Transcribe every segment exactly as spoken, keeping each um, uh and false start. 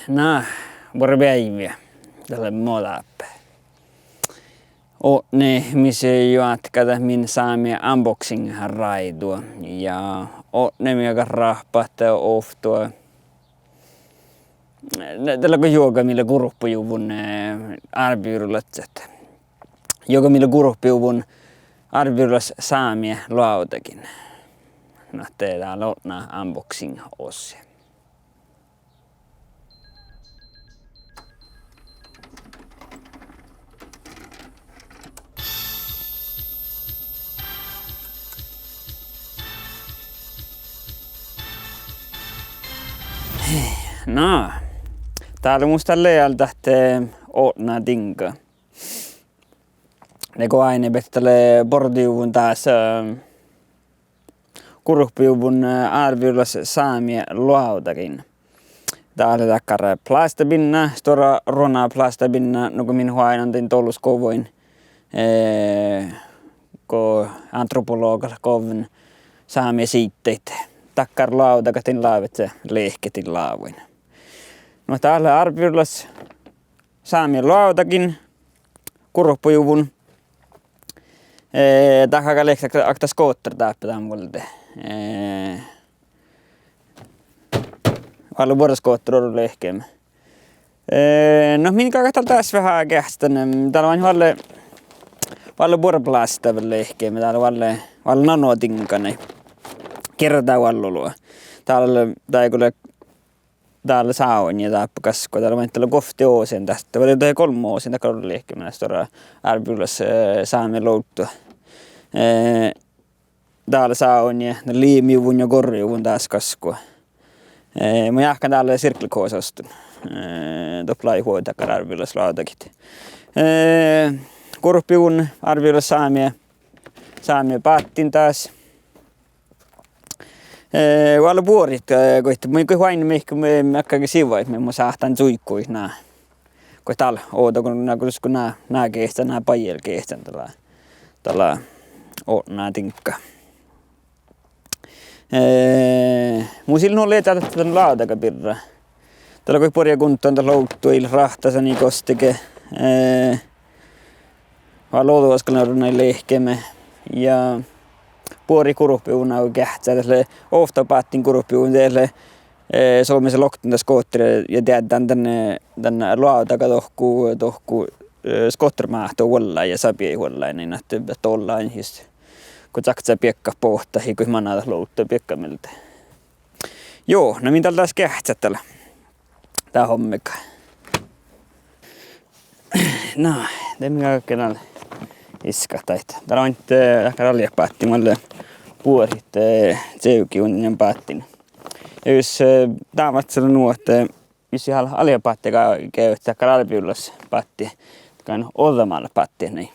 Na, buorre beaivvi. Dat lea mo dáppe. Otne mis juohke dat min sámi unboxing-ráidu. Ja otne mii gal ráhppat ovtto. Na, dat lea go juoga mii lea gurupojuvvon, eh, árbevirolaš. Juoga mii lea gurupojuvvon árbevirolaš sámi loavdagiin. Na ahte dál lea otná unboxing-ossi. Na, dál mus dál lea dat, eh, otná diŋga. Dego áinebehtet lea bortujuvvon dás, eh, gurupojuvvon, eh, árbevirolaš sámi loavdagiin. Dat lea dakkár plástabiinna, stuorra ruona plástabiinna, nugo min oaidnán dan dološ govain, eh, go antropologa lea goven sámi siiddaid. Dakkár loavdagat dan lávejit, lehpet dan lávein. Nu dat lea árbevirolaš sámi loavdagiin, gurupojuvvon. Eh, dat gal lea okta skoter dáppe dan vuolde. Eh, oalle buorre skoter orru lehkeme. Eh, no min galgá dál dás veahá geahččat, dál oalle, oalle buorre plásta vel lehkeme, dál oalle, oalle nanodiŋga nai. Girdá oalle olu. Dál, dál go lea dál sáoinje dáppe gaskku, dál oainne dál guovtti oasen dat, vai dahje golbma oasen dat gal lehkeme, stuorra árbevirolaš, eh, sámi loavdu. Eh, dál sáoinje, na limijuvvon ja gorrejuvvon dás gaskku. Eh, mun jáhkán dál sirkelkosastun. Eh, doppe lei hui dakkár árbevirolaš loavdagiid. Eh, gurupojuvvon árbevirolaš sámi, sámi báttiin dás. Eh, oalle buorit, eh, goit, mun goit oaidnen mihkke, mii, mii dakkár sivvaid, mii mun sáhtán čuigguid ná. Goit dál ovdal go, na go, go ná, ná geahččat, ná bajel geahččat dál, dál otná diŋgga. Eh, mus ii lean nu ledje dan loavdaga birra. Dál lea goit buorre gunttan dat loavdu, ii leat ráhtasanis gostege. Eh, oalle ođđa oaskalin orrunai lehkeme. Ja buorit gurupojuvvon geahččat, dat lea ovtta báttiin gurupojuvvon, dat lea, eh, somás lokten dat skoter ja deaddán dan, eh, dan loavdaga dohko, dohko, eh, skotermáhtu vuollái ja sabjái vuollái, niin ahte, ahte ollán jus go čakčat bieggat bohtet ja goit manai dat loavdu biegga mielde. Juo, na min dál dás geahččat dál dat hommegat. Na, de mii galggašemm iskat daid. Dál oainne, eh, dakkár aljet báttit mat leat buorit, eh, čeavgiin dan báttiin. Ja jus, eh, dát váccá lea nu ahte jus ii leat aljet báttiid ge-, geavehit dakkár árbevirolaš bátti, dakkár ođđa mállat báttit, nai.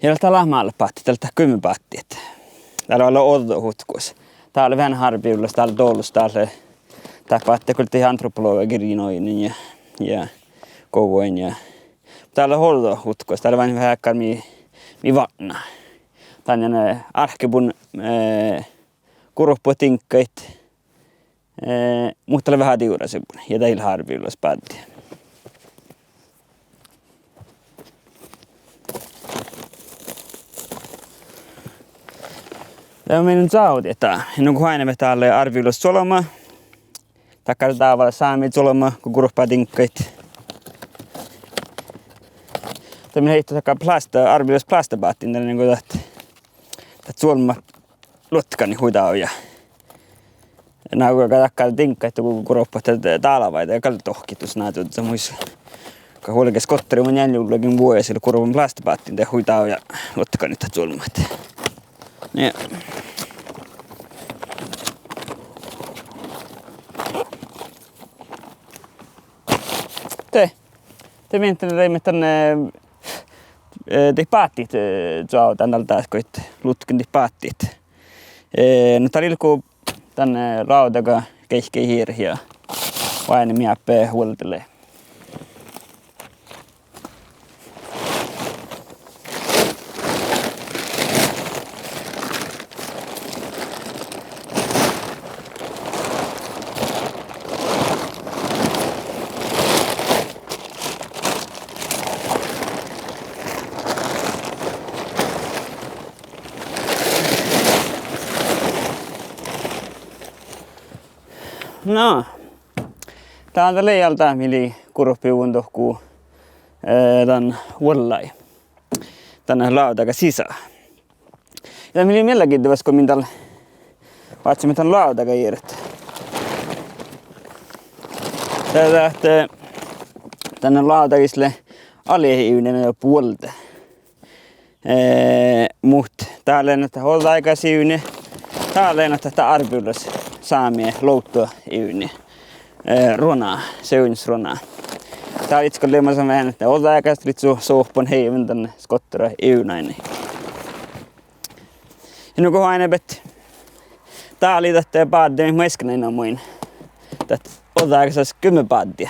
Ja dat leat mállat báttit, dat leat gummibáttit. Dál lea ođđa hutkus. Dál lea veahá árbevirolaš, dál lea dološ, dál lea, dat bátti gal dihte antropologagirjjin oidnen ja, ja govain ja. Dál lea ođđa hutkus, dál lea veahá dakkár mii, mii vatná. Danne, eh, árkebun, eh, gurupojuvvon diŋggaid. Eh, muhto lea veahá divrrašibun ja dat ii leat árbevirolaš báddi. Dá mii čoavdit, ja nugo oaidneme dál lea árbevirolaš čuolbma. Dakkár dává sámi čuolbma go gurupojuvvon diŋggaid. Dá mii heittot dakkár plásta, árbevirolaš plásta báttiin, dan nugo dat, dat čuolbmat luotkanit hui dávjá. Na go dakkár diŋggaid go gurupojuvvon dálvái, dat gal dohkkehus ná čužžo, muhto go vuolgá skotteri, mun ean jullegen vuojasil gurupojuvvon plásta báttiin, de hui dávjá luotkanit dat čuolbmat. Nie. De, de mii de leimmet dan, eh, eh, daid báttiid, eh, čoavdán dál dás goit lutkan daid báttiid. Eh, nu dat lei go dan, eh, loavdaga geahččat ja oaidnen mii dáppe vuoldelit. Na, dál dat lei ale dat mii lei gurupojuvvon dohko, eh, dan vuollái. Dan loavdaga sisa. Ja mii lei miellagiddevas go mii dál váttiimet dan loavdaga ieret, de dat, eh, dan loavdagis lea alehivdne vuolde. Eh, muhto dát lea nu dat ođđaáigásivdne, dát lea nu dat árbevirolaš sámi lovtoivdne, eh, ruona, sivdnjasruona. Dát ii gal leamašan veahá ahte ođđaáigás lei su-, suoppan heiven dan skottera ivdnain. Ja nugo oaidnibehtet dát lei dat bádde maid muittán eanu muin, dat ođđaáigásaš gummibáddija.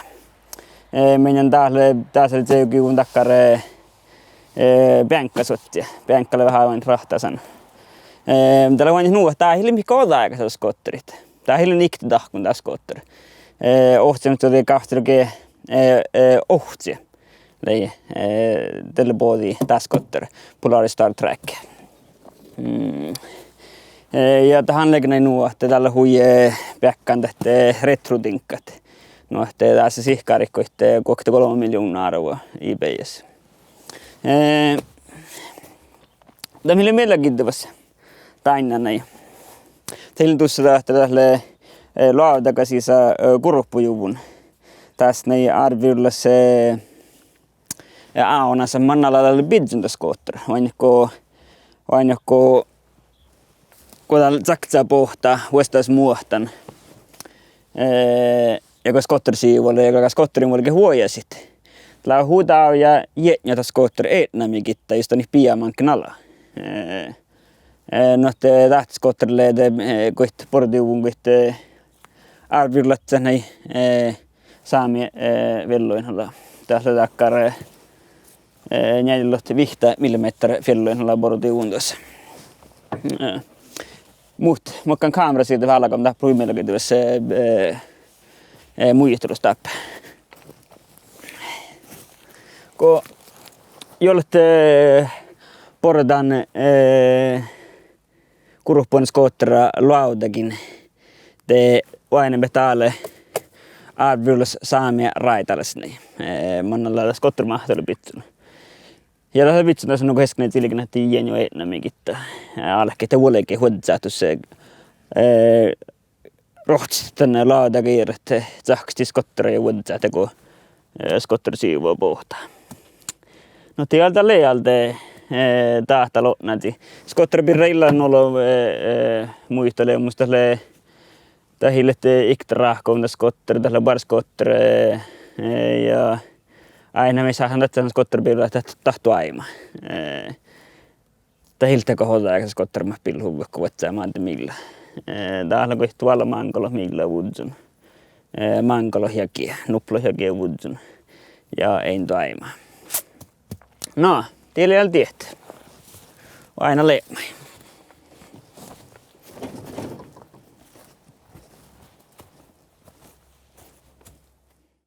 Eh, mainna dát lea, dás lea čeavgejuvvon dakkár, eh, beaŋkasuođđi. Beaŋkka lea veahá oaidnit ráhtasan. Eh, dat lea oaidnit nu ahte dat ii lean mihkkege ođđaáigásaš skotterit. Dat ii lean ikte dahkkon dát skotter. Eh, ohcemearkka lei gávccilge, eh, eh, ovcci lei, eh, dalle bođii dát skotter, Polaris Star Track. Mm. Eh, ja dat han lea nu ahte dál lea hui, eh, beakkán dat, eh, retrodiŋggat. Nu ahte dás sihkkarit goit, eh, guokte golbma miljovnna árvvu eBayes. Eh, dat mii lei miellagiddevas dainna nai, dat ii lean dussá dat ahte dat lea, eh, loavdaga sisa, eh, gurupojuvvon. Dás nai árbevirolaš, eh, ja ávnasa manná lea dalle biddjon dat skotter. Oaidná go, oaidná go, go dál cakcá bohtá vuosttaš muohtan, eh, ja go skotterasiiduvá lea, ja go skotterin vuolgit vuojasit, dat lea hui dávjá jietnjat dat skotter eatnamii gitta jus dan bijámaŋkki nala. Eh, eh, nu ahte dát skotter lea de, eh, goit bordiuvvon goit, eh, árbevirolaččat nai, eh, sámi, eh, fiellain ala. Dat lea dakkár, eh, njealljelogi vihtta millimehtera fiellain ala bordiuvvon das. Eh, muhto makkár kámerasiidda válgán, dat lea hui miellagiddevas, eh, eh, muitalus dáppe. Go juogat, eh, bordan, eh, guruppohán skottera loavdagiin, de oaidnibehtet dál árbevirolaš sámi ráidalasnii, eh, manná lea dat skottermáhtelu biddjon. Ja dat lea biddjon das nugo easka nai cilgen ahte jietnjat eatnamii gitta. Eh, álkit de vuolgit vuodját dus, eh, ruohccasit dan loavdaga ieret, eh, cahkkostit skottera ja vuodját dego, eh, skotterasiiduvá bohtá. Nu dii ale dat lei ale, eh, dáhta lotnažii. Skottera birra ii lean nu olu, eh, eh, muitalit, mus dat lea, dat ii leat, eh, ikte ráhkadan dat skotter, dat lea boares skotter, eh, eh, ja áidna mii sáhtán dadjat dan skottera birra dat, dat oaidná. Eh, dat ii leat dakkár ođđaáigásaš skotter mat billahuvvá go vuodjá mádde miilla. Eh, dat lea goit doallat máŋgalogi miilla vužžon. Eh, máŋgalogi jagi, nuppologi jagi vužžon. Ja eanet oaidná. Na, dii lei ale diet. Oaidná leamaš.